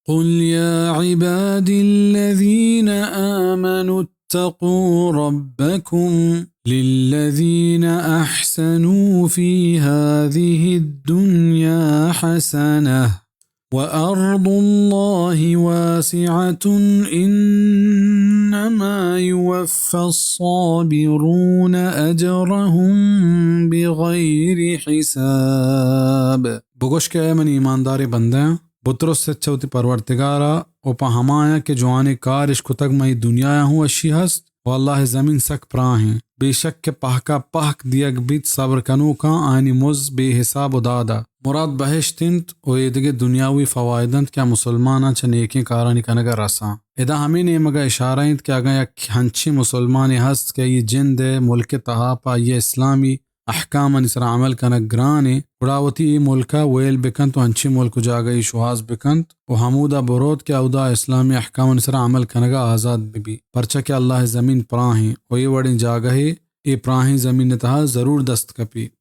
قل يا عبادي الذين آمنوا اتقوا ربكم للذين أحسنوا في هذه الدنيا حسنة وأرض الله واسعة إنما يوفى الصابرون أجرهم بغير حساب۔ بگوش کہ اے منی ایمانداریں بندیاں، بترس ات چہ وتی پرورتگارا و پہ ہمایاں کہ جوانیں کار اش کتگ، ماں اے دنیایا ہوں اشی ہست و اللہ ءِ زمین سک پراہیں۔ بے شک کہ پہکا پہک دیگ بیت صبر کنوکاں، آیانی مز بے حساب و دادا۔ مراد بہشت انت و ایدگہ دنیاوی فوائد انت کہ آ مسلماناں چہ نیکیں کارانی کنگا رساں۔ ادا ہمے نیمگا اشارہ انت کہ اگاں یک ہنچیں مسلمانے ہست کہ آئی جند ءِ ملک ءِ تہا پہ آئی ءَ اسلامی احکامانی سرا عمل کنگ گران انت، گڑا وتی اے ملک ءَ ویل بکنت و انچیں ملک و جاگہے شوہاز بکنت و ہمودا بروت کہ اودا اسلامی احکامانی سرا عمل کنگ ءَ آزاد بہ بیت، پرچا کہ اللہ ءِ زمین پراہیں و اے وڑیں جاگہے اے پراہیں زمین ءِ تہا ضرور دست کپیت۔